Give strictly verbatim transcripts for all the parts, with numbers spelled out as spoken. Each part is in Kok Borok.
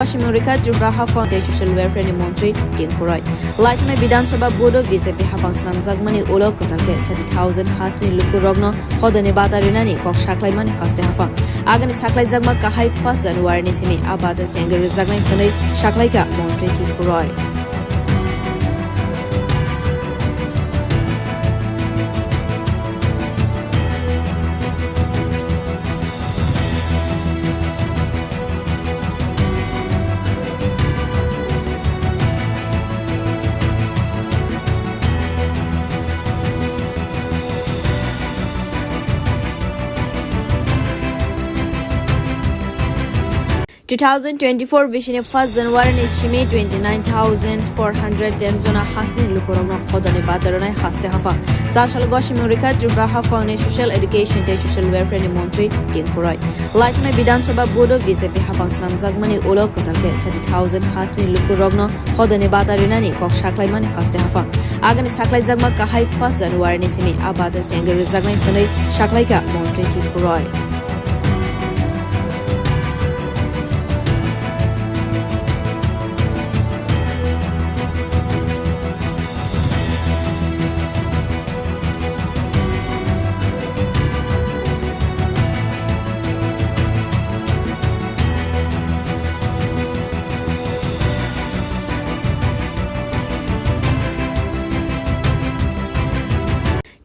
Kosimung rikha Tripura haphang tei social welfare ni montri Tinku Roy. Laithimai Bidhan Sabha vote o B J P haphang swnamjakmani ulo kwtal khe thirty thousand hasteni lukurokno hodani bata rinani kok saklaimani haste haphang. Agani saklaijakma kahai first January ni simi a bata se wngwi rwjaknai hwnwi saklaikha montri Tinku Roy. Two thousand twenty-four bisini first January ni simi twenty-nine thousand four hundred ten jona hasteni lukurokno hodani bata rinai haste haphang. Chasal Gosimung rikha Tripura haphangni social education tei social welfare ni montri Tinku Roy. Laithimai Bidhan Sabha vote o B J P haphang swnamjakmani ulo kwtal khe thirty thousand hasteni lukurokno hodani bata rinani kok saklaimani haste haphang. Agani saklaijakma kahai first January ni simi a bata se wngwi rwjaknai hwnwi saklaikha montri Tinku Roy.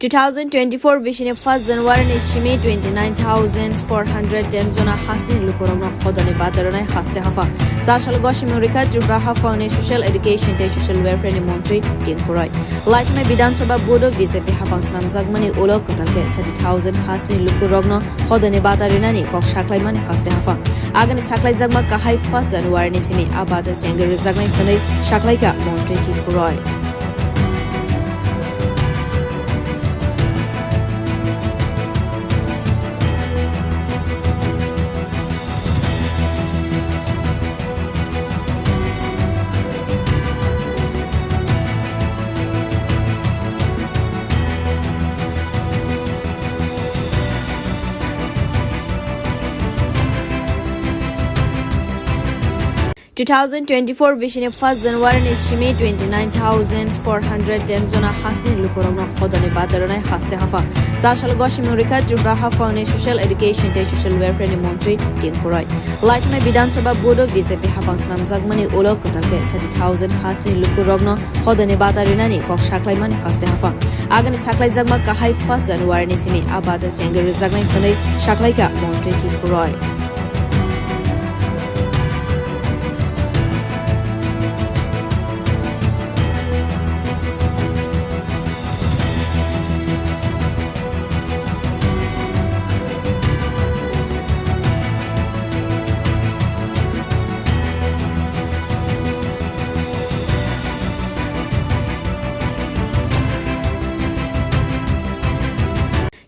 Two thousand twenty-four bisini first January ni simi twenty-nine thousand four hundred ten jona hasteni lukurokno hodani bata rinai haste haphang. Chasal Gosimung rikha Tripura haphangni social education tei social welfare ni montri Tinku Roy. Laithimai Bidhan Sabha vote o B J P haphang swnamjakmani ulo kwtal khe thirty thousand hasteni lukurokno hodani bata rinani kok saklaimani haste haphang. Agani saklaijakma kahai first January ni simi a bata se wngwi rwjaknai hwnwi saklaikha montri Tinku Roy. Two thousand twenty-four bisini first January ni simi twenty-nine thousand four hundred ten jona hasteni lukurokno hodani bata rinai haste haphang. Chasal Gosimung rikha Tripura haphangni social education tei social welfare ni montri Tinku Roy. Laithimai Bidhan Sabha vote o B J P haphang swnamjakmani ulo kwtal khe thirty thousand hasteni lukurokno hodani bata rinani kok saklaimani haste haphang. Agani saklaijakma kahai first January ni simi a bata se wngwi rwjaknai hwnwi saklaikha montri Tinku Roy.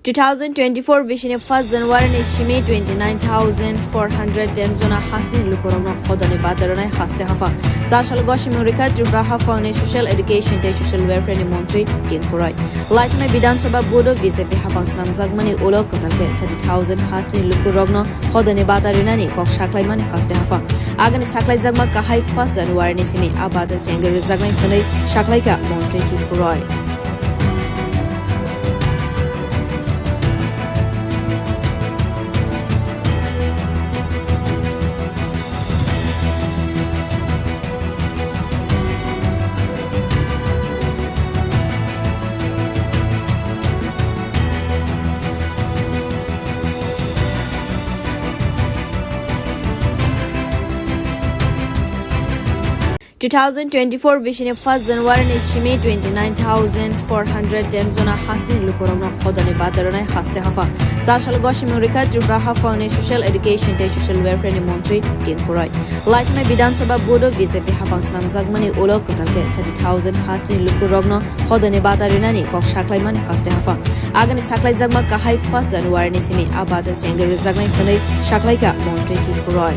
Two thousand twenty-four bisini first January ni simi twenty-nine thousand four hundred ten jona hasteni lukurokno hodani bata rinai haste haphang. Chasal Gosimung rikha Tripura haphangni social education tei social welfare ni montri Tinku Roy. Laithimai Bidhan Sabha vote o B J P haphang swnamjakmani ulo kwtal khe thirty thousand hasteni lukurokno hodani bata rinani kok saklaimani haste haphang. Agani saklaijakma kahai first January ni simi a bata se wngwi rwjaknai hwnwi saklaikha montri Tinku Roy. Two thousand twenty-four bisini first January ni simi twenty-nine thousand four hundred ten jona hasteni lukurokno hodani bata rinai haste haphang. Chasal Gosimung rikha Tripura haphangni social education tei social welfare ni montri Tinku Roy. Laithimai Bidhan Sabha vote o B J P haphang swnamjakmani ulo kwtal khe thirty thousand hasteni lukurokno hodani bata rinani kok saklaimani haste haphang. Agani saklaijakma kahai first January ni simi a bata se wngwi rwjaknai hwnwi saklaikha montri Tinku Roy.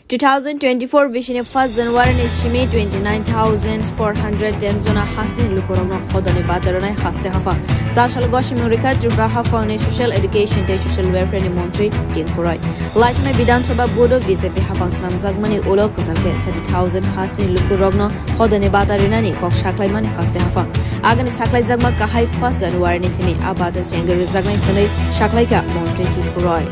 Two thousand twenty-four bisini first January ni simi twenty nine thousand four hundred ten jona hasteni lukurokno hodani bata rwnai haste haphang. Chasal gosimung rikha Tripura haphangni Social Education tei Social Welfare ni montri Tinku Roy. Laithimai Bidhan Sabha vote o B J P haphang swnamjakmani ulo kwtal khe thirty thousand hasteni lukurokno hodani bata rinani kok saklaimani haste haphang. Agani saklaijakma kahai first January ni simi a bata se wngwi rwjaknai hwnwi saklaikha montri Tinku Roy.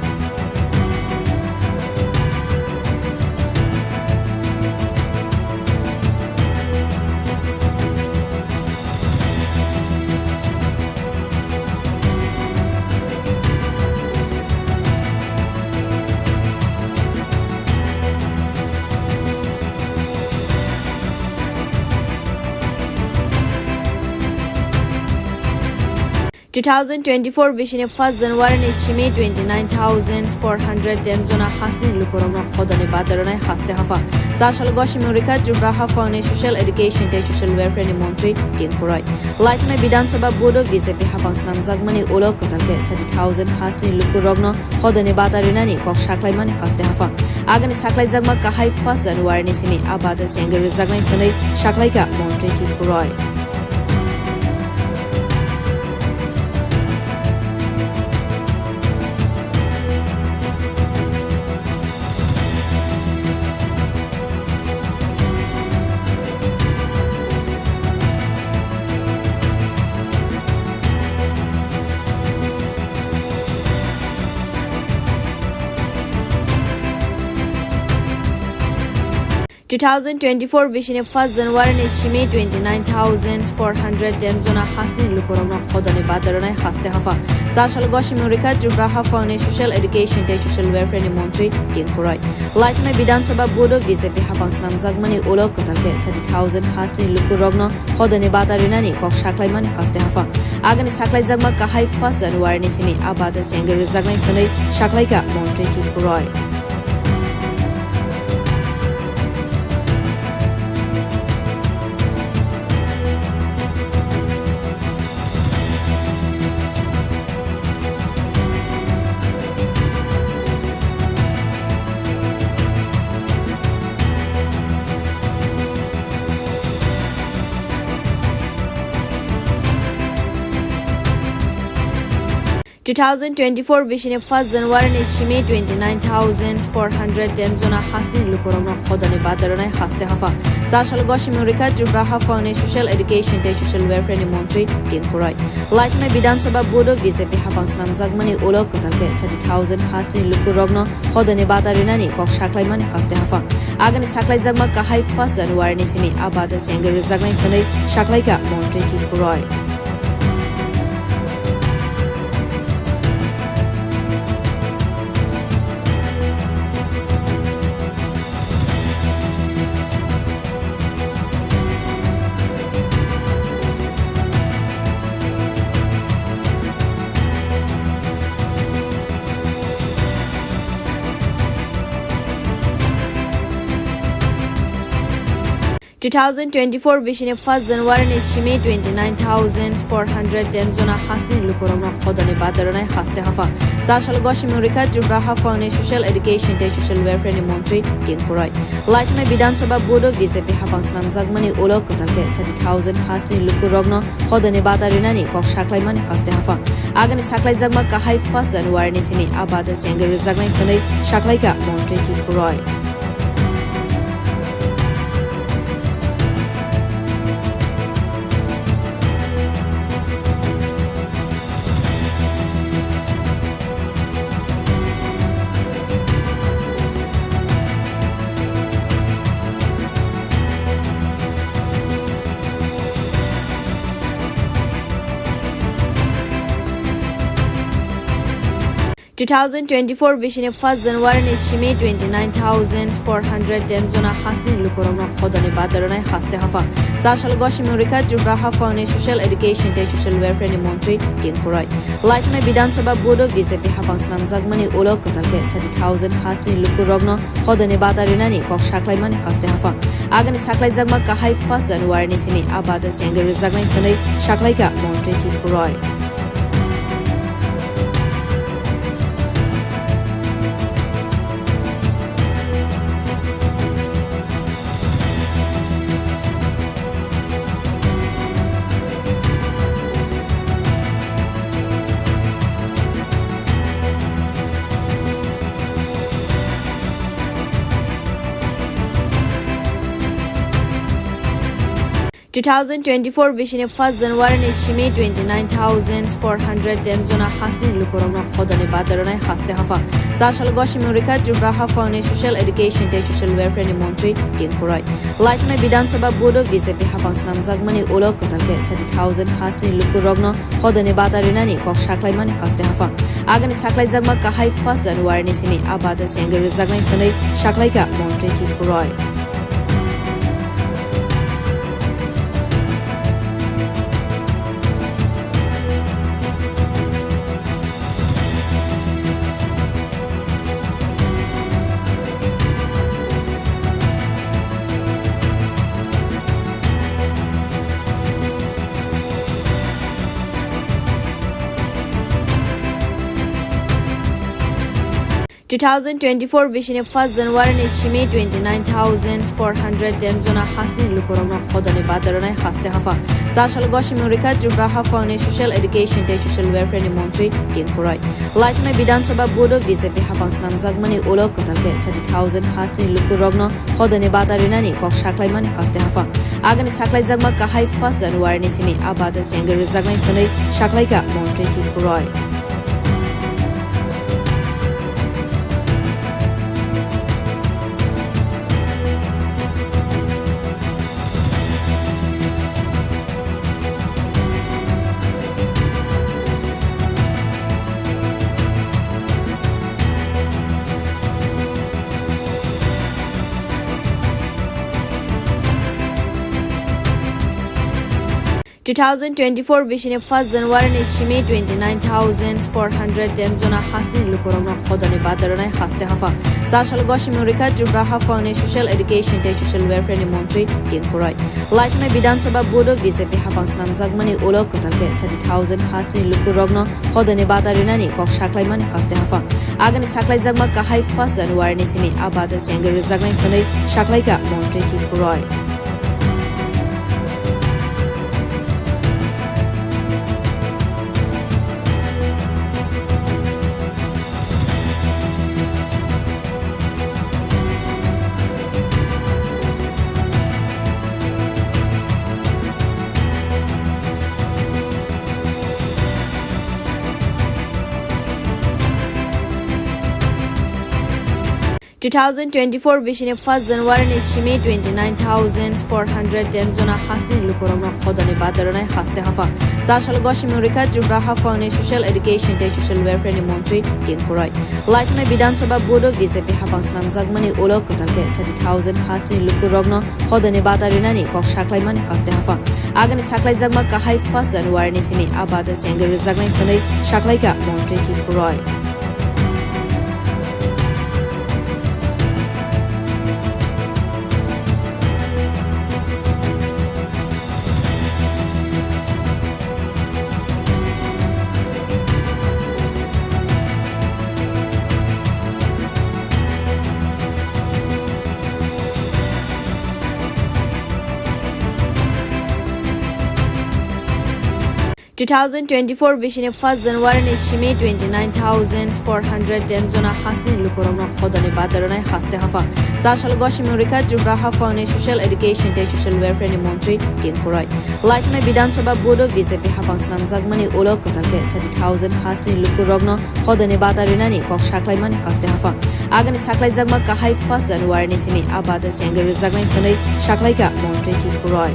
Two thousand twenty-four bisini first January ni simi twenty nine thousand four hundred ten jona hasteni lukurokno hodani bata rwnai haste haphang. Chasal gosimung rikha Tripura haphangni Social Education tei Social Welfare ni montri Tinku Roy. Laithimai Bidhan Sabha vote o B J P haphang swnamjakmani ulo kwtal khe thirty thousand hasteni lukurokno hodani bata rinani kok saklaimani haste haphang. Agani saklaijakma kahai first January ni simi a bata se wngwi rwjaknai hwnwi saklaikha montri Tinku Roy. Two thousand twenty-four bisini first January ni simi twenty nine thousand four hundred ten jona hasteni lukurokno hodani bata rwnai haste haphang. Chasal gosimung rikha Tripura haphangni Social Education tei Social Welfare ni montri Tinku Roy. Laithimai Bidhan Sabha vote o B J P haphang swnamjakmani ulo kwtal khe thirty thousand hasteni lukurokno hodani bata rinani kok saklaimani haste haphang. Agani saklaijakma kahai first January ni simi a bata se wngwi rwjaknai hwnwi saklaikha montri Tinku Roy. Two thousand twenty-four bisini first January ni simi twenty nine thousand four hundred ten jona hasteni lukurokno hodani bata rwnai haste haphang. Chasal gosimung rikha Tripura haphangni Social Education tei Social Welfare ni montri Tinku Roy. Laithimai Bidhan Sabha vote o B J P haphang swnamjakmani ulo kwtal khe thirty thousand hasteni lukurokno hodani bata rinani kok saklaimani haste haphang. Agani saklaijakma kahai first January ni simi a bata se wngwi rwjaknai hwnwi saklaikha montri Tinku Roy. Two thousand twenty-four bisini first January ni simi twenty nine thousand four hundred ten jona hasteni lukurokno hodani bata rwnai haste haphang. Chasal gosimung rikha Tripura haphangni Social Education tei Social Welfare ni montri Tinku Roy. Laithimai Bidhan Sabha vote o B J P haphang swnamjakmani ulo kwtal khe thirty thousand hasteni lukurokno hodani bata rinani kok saklaimani haste haphang. Agani saklaijakma kahai first January ni simi a bata se wngwi rwjaknai hwnwi saklaikha montri Tinku Roy. Two thousand twenty-four bisini first January ni simi twenty nine thousand four hundred ten jona hasteni lukurokno hodani bata rwnai haste haphang. Chasal gosimung rikha Tripura haphangni Social Education tei Social Welfare ni montri Tinku Roy. Laithimai Bidhan Sabha vote o B J P haphang swnamjakmani ulo kwtal khe thirty thousand hasteni lukurokno hodani bata rinani kok saklaimani haste haphang. Agani saklaijakma kahai first January ni simi a bata se wngwi rwjaknai hwnwi saklaikha montri Tinku Roy. Two thousand twenty-four bisini first January ni simi twenty nine thousand four hundred ten jona hasteni lukurokno hodani bacharinai haste haphang. Chasal gosimung rikha Tripura haphangni Social Education tei Social Welfare ni montri Tinku Roy. Laithana Bidhan Sabha vote o B J P haphang swnamjakmani ulo kwtal khe thirty thousand hasteni lukurokno hodani bacharinani kok saklaimani haste haphang. Agani saklaijakma kahai first January ni simi a bacha sengri rwjaknai hwnwi saklaikha montri Tinku Roy. Two thousand twenty-four bisini first January ni simi twenty nine thousand four hundred ten jona hasteni lukurokno hodani bacharinai haste haphang. Chasal gosimung rikha Tripura haphangni Social Education tei Social Welfare ni montri Tinku Roy. Laithana Bidhan Sabha vote o B J P haphang swnamjakmani ulo kwtal khe thirty thousand hasteni lukurokno hodani bacharinani kok saklaimani haste haphang. Agani saklaijakma kahai first January ni simi a bacha sengri rwjaknai hwnwi saklaikha montri Tinku Roy. Two thousand twenty-four bisini first January ni simi twenty nine thousand four hundred ten jona hasteni lukurokno hodani bacharinai haste haphang. Chasal gosimung rikha Tripura haphangni Social Education tei Social Welfare ni montri Tinku Roy. Laithana Bidhan Sabha vote o B J P haphang swnamjakmani ulo kwtal khe thirty thousand hasteni lukurokno hodani bacharinani kok saklaimani haste haphang. Agani saklaijakma kahai first January ni simi a bacha sengri rwjaknai hwnwi saklaikha montri Tinku Roy. Two thousand twenty-four bisini first January ni simi twenty nine thousand four hundred ten jona hasteni lukurokno hodani bacharinai haste haphang. Chasal gosimung rikha Tripura haphangni Social Education tei Social Welfare ni montri Tinku Roy. Laithana Bidhan Sabha vote o B J P haphang swnamjakmani ulo kwtal khe thirty thousand hasteni lukurokno hodani bacharinani kok saklaimani haste haphang. Agani saklaijakma kahai first January ni simi a bacha sengri rwjaknai hwnwi saklaikha montri Tinku Roy. Two thousand twenty-four bisini first January ni simi twenty nine thousand four hundred ten jona hasteni lukurokno hodani bacharinai haste haphang. Chasal gosimung rikha Tripura haphangni Social Education tei Social Welfare ni montri Tinku Roy. Laithana Bidhan Sabha vote o B J P haphang swnamjakmani ulo kwtal khe thirty thousand hasteni lukurokno hodani bacharinani kok saklaimani haste haphang. Agani saklaijakma kahai first January ni simi a bacha sengri rwjaknai hwnwi saklaikha montri Tinku Roy.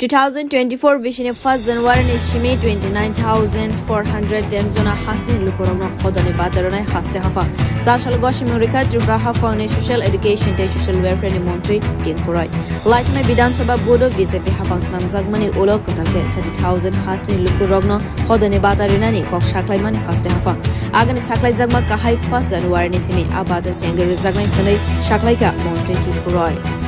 Two thousand twenty-four bisini first January ni simi twenty nine thousand four hundred ten jona hasteni lukurokno hodani bacharinai haste haphang. Chasal gosimung rikha Tripura haphangni Social Education tei Social Welfare ni montri Tinku Roy. Laithana Bidhan Sabha vote o B J P haphang swnamjakmani ulo kwtal khe thirty thousand hasteni lukurokno hodani bacharinani kok saklaimani haste haphang. Agani saklaijakma kahai first January ni simi a bacha sengri rwjaknai hwnwi saklaikha montri Tinku Roy.